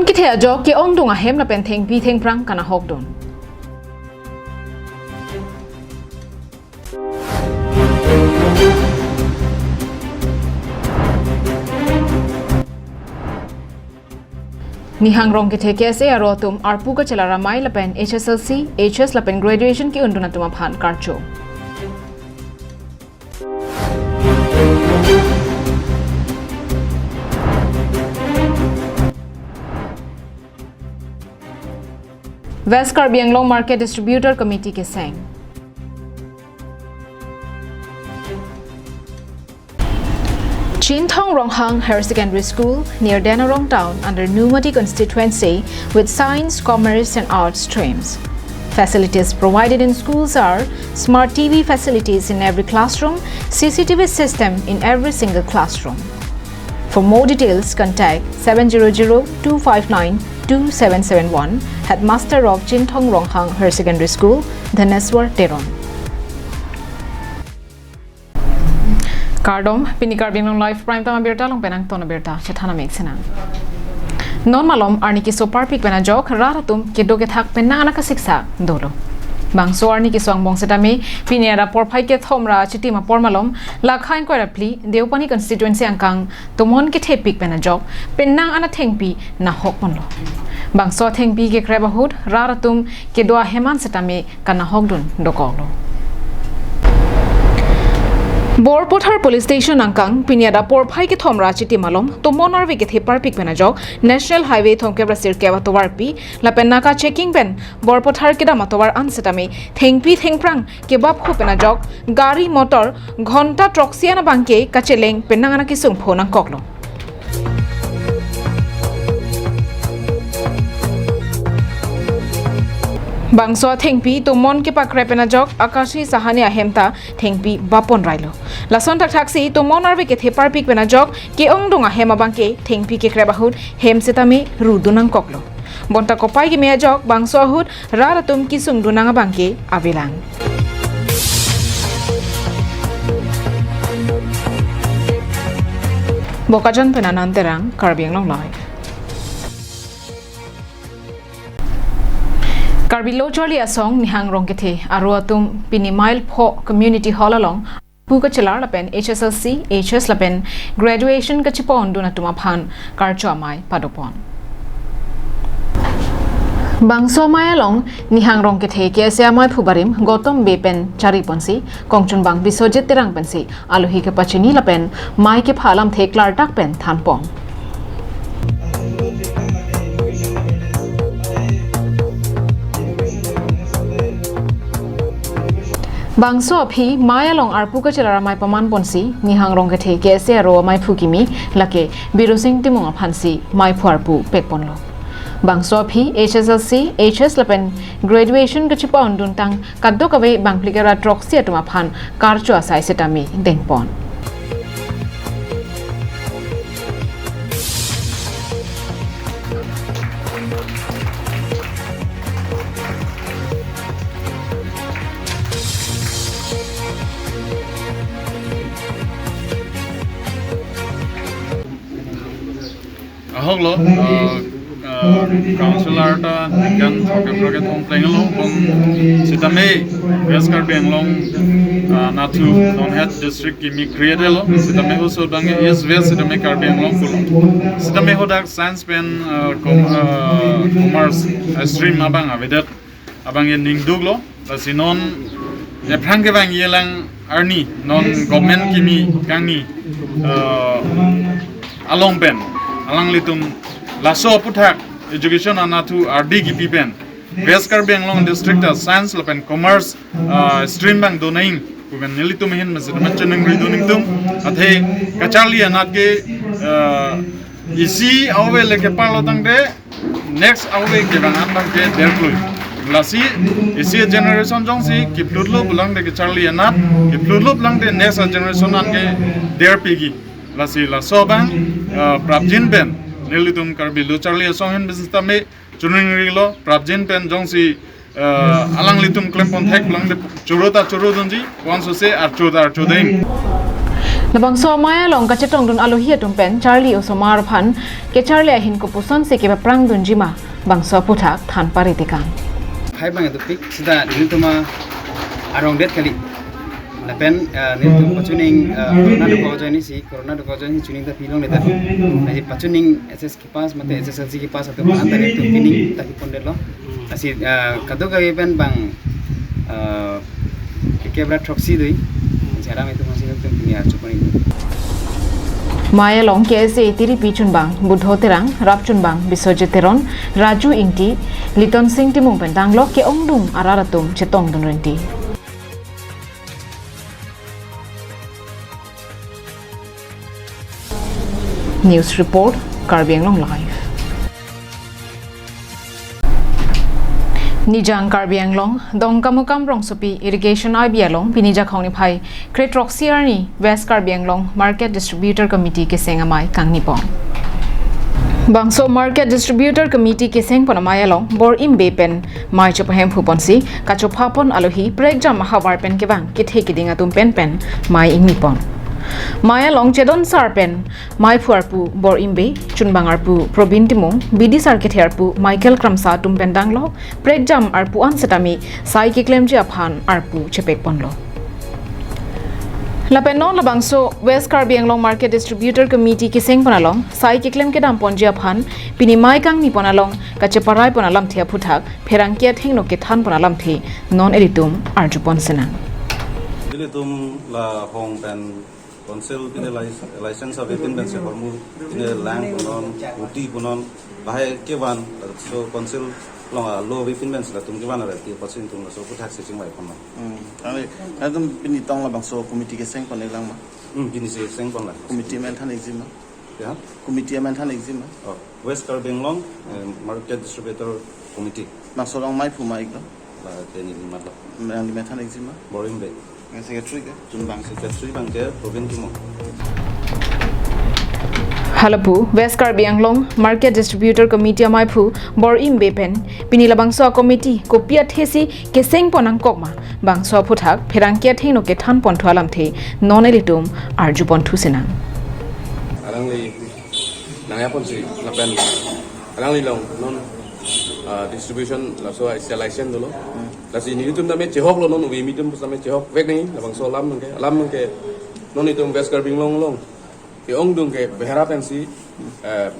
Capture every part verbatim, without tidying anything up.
Kethe ajok ke-ongdung ahem lapen thengpi thengphrang kanahokdun. Nihang Rongkethe K S A aro atum arpu kachelar amei lapen H S L C, H S lapen graduation ke-undun atum aphan karcho. West Karbi Anglong Market Distributor Committee keseng. Chinthong Ronghang Higher Secondary School near Denarong Town under Nomati constituency with Science, Commerce and Arts streams. Facilities provided in schools are smart T V facilities in every classroom, C C T V system in every single classroom. For more details, contact seven zero zero two five nine two seven seven one, Headmaster of Chinthong Ronghang Higher Secondary School, Dhaneswar Teron. Kardom, pini Karbi Anglong Live Prime Time abirta along pen angton abirta chethan amek sinang. Non malom arni keso parpik pen ajok rat atum kedo kethak penang ana kasiksak dolo. Bangso arni keso angbong setame pini ra porphai kethom ra chitim apor malom, lakha ingkoi ra phli, Deopani constituency angkang tomon kethepik pen ajok penang ana thengpi nahok ponlo. Bangso thengpi kekrep ahut rat atum kedo ahem an setame kanahokdun dokoklo. Borpathar Police Station angkang pini ra porphai kethom ra chitim malom tomon arve kethe parpik pen ajok National Highway thomkep ra sirkep atovarpi lapen naka checking pen Borpathar kedam atovar an setame thengpi thengphrang kebap khu pen ajok gari motor ghonta throksi an abangke kacheleng penang ana kesung pho nangkoklo. Bangso athengpi tomon kepakrep pen ajok Akashi Sahani ahem ta thengpi bap pon railo. Lason thakthaksi tomon arve kethe parpik pen ajok ke-ongdung ahem abangke thengpi kekrep ahut hem setame rudun nangkoklo. Bonta kopai keme ajok bangso ahut rat atum kesungdun nang abangke avelang. Bokajan pen Anand Terang, Karbi Anglong Live. Karbi Lo Charli Asong Nihang Rongkethe aro atum pini Mile Pho Community Hall along arpu kachelar lapen H S L C, H S lapen graduation kachepa-undun atum aphan karcho amei padopon. Bangso amei along Nihang Rongkethe K S A ameiphu barim Gautam Bey pen chariponsi, kongchunbang Biswajit Terang pensi alohi kepachini lapen mei kepha alamthe klardak pen thanpon. Bangso aphi mei along arpu kachelar amei pamanponsi Nihang Rongkethe K S A aro ameiphu kimi lake Birusing Timung aphansi meiphu arpu pekponlo. Bangso aphi H S L C, H S lapen graduation kachepa-undun tang kadokave bangphli kep ra throksi atum aphan karcho asai setame dengpon. Ahoklo, uh, uh, councillor ta ningkan throkkep ra kethom plenglo, bang sitame West Karbi Anglong, uh, nathu non het district kimi create lo, sitame oso abang East West sitame Karbi Anglong pulo. Sitame hadak science pen, uh, com-, uh, commerce, uh, stream abang avedet abang ke ningduklo, lasi non ephrang kevang yelang arni non government kimi kangni, eh, along pen alanglitum laso aputhak education anathu ardi kipi pen West Karbi Anglong district ta science lapen commerce, eh, stream abang do nang pu pen nelitum ahin mesen machenang ridun ningtum athe kacharli anat ke, eh, isi ave le kepalo tangte next ave kevang an abang ke derklui. Lasi isi generation jongsi kiplutlo pulang de kacharli anat, kiplutlo pulang de next generation an ke derpegi. Lasi laso abang, eh, prapjin pen nelitum Karbi Lo Charli Asong ahin bisitame chuning rilo prapjin pen jongsi, eh, alanglitum klempon thek pulang de choro ta choro dunji, wan sose archo ta archo deng. Labangso amei along kachetongdun alohi atum pen charli osomar aphan kecharli ahin kopuson si kepaprang dunji ma bangso aphuthak than paritikang. Hai bang itu pik sida nelitum arong det kali. Lapen, eh, nelitum pachuning, eh, corona dokok ajoine si, corona dokok ajoine si chuning ta pilong ledan. Aji pachuning H S K pass mate H S L C ke pass atum an ta nelitum pining ta kipon detlo. Lasi, eh, kadokave pen bang, eh, kekebra throksi dui. Sekarang itu masih nelitum pini arju pon itu. Amei along K S A tiripi chunbang Budho Terang, rap chunbang Biswajit Teron, Raju Ingti, Liton Sing Timung pen danglo ke-ongdung arat atum chetongdun rinti. News report, Karbi Anglong Live. Nijang Karbi Anglong, Dongkamukam rongsopi irrigation I B along pini Jakhong niphai kre throksi arni West Karbi Anglong Market Distributor Committee keseng amei kangni pon. Bangso Market Distributor Committee keseng pon amei along Bor-im Bey pen mei chopahemphu ponsi kachopha pon alohi prekjam ahavar pen kevang kethe keding atum pen pen mei ingni pon. Amei along chedon sar pen meiphu arpu Bor-im Bey, chunbang arpu Probin Timung, bidisar kethe arpu Michael Kramsa atum pen danglo, prekjam arpu an setame sai keklemji aphan arpu chepek ponlo. Lapen non labangso West Karbi Anglong Market Distributor Committee keseng pon along sai keklem kedam ponji aphan pini mei kangni pon along kacheparai pon alamthe aphuthak pherangke athengno kethan pon alamthe non ilitum arju pon sinang. Ilitum la hong pen Council pine lic-, license ave pin pensi hormu pine lang punon, uti punon, lahai kevan, so council along alo ave pin pensi latum kevan ave ti pasin tum laso aphuthak si chingvai punon. Hmm. Kami, kami tum pini tong labangso committee keseng pon lang ma? Hmm, pini si seng pon lang. Committee amen than-ikji ma? Ya? Committee amen than-ikji ma? Oh, West Karbi Anglong, eh, Market Distributor Committee. Bangso along meiphu ma-iklo? La teni lima lo. Yang lima than-ikji ma? Bor-im Bey. Yang secretary ke? Chunbang. Secretary bang ke Probin Timung. Halapu, West Karbi Anglong Market Distributor Committee ameiphu Bor-im Bey pen pini labangso a-committee kopi athe si keseng pon nangkok ma, bangso aphuthak pherangke athengno kethan ponthu alamthe non ilitum arju ponthu sinang. Alangli nangya ponsi lapen alangli along non, ah, distribution laso a-license dolo. Lasi nelitum tame chehoklo, non ubi mitum tame chehokvek nangji, labangso alam nangke, alam nangke non itum West Karbi Anglong along ke-ongdung ke behera pensi, eh,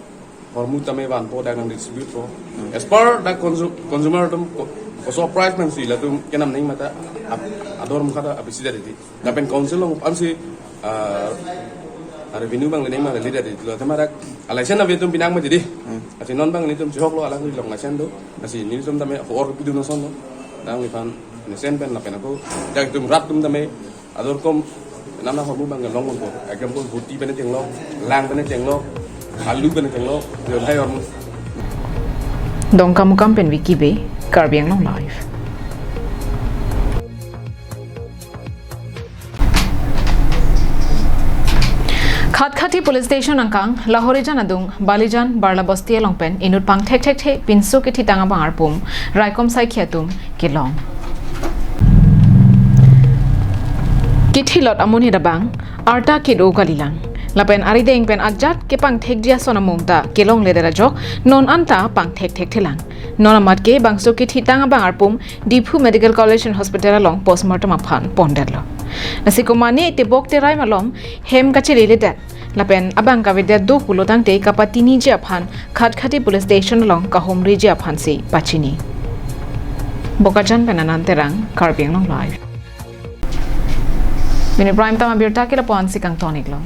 hormu tame vanpo, dak nang distribute po. As per the consu-, consumer atum ko-, koso price pensi latum kenam nangji mate ap-, ador mukha ta apisi dati. Lapen council along ansi, ah, revenue bang lenang ma lele dati. Lo tema dak a-license ave tum pinang ma jadi. Hmm. Lasi non bang nelitum chehoklo, alangli along license do. Lasi nelitum tame hor pidun asonlo. Dak nelitum mesen pen lapen ako dak itum rat atum tame ador kom nana hormu bang long ko. Example, boti pen chenglo, lang pen chenglo, alu pen chenglo, yo hai hormu. Dongkamukam pen Vicky Bey, Karbi Anglong Live. Khatkhati Police Station angkang Lahorijan adung Balijan Barla Bosti along pen inut pangthek thekthe pinso kethitang abang arpum raikom saikhi atum kelong. Kethilot amonit abang arta kedo kalilang. Lapen arideng pen ajat kepangthekji ason amung ta kelongledet ajok non anta pangthek thekthelang. Non amat ke bangso kethitang abang arpum Diphu Medical College and Hospital along postmortem aphan pondetlo. Lasi komane tebok terai malom hem kacheledet lapen abang kavedet do pulo tangte kapatiniji aphan Khatkhati Police Station along kahumriji aphansi pachini. Bokajan pen Anand Terang, Karbi Anglong Live. Pini prime time abirta ke lapu-an si kangton-iklo.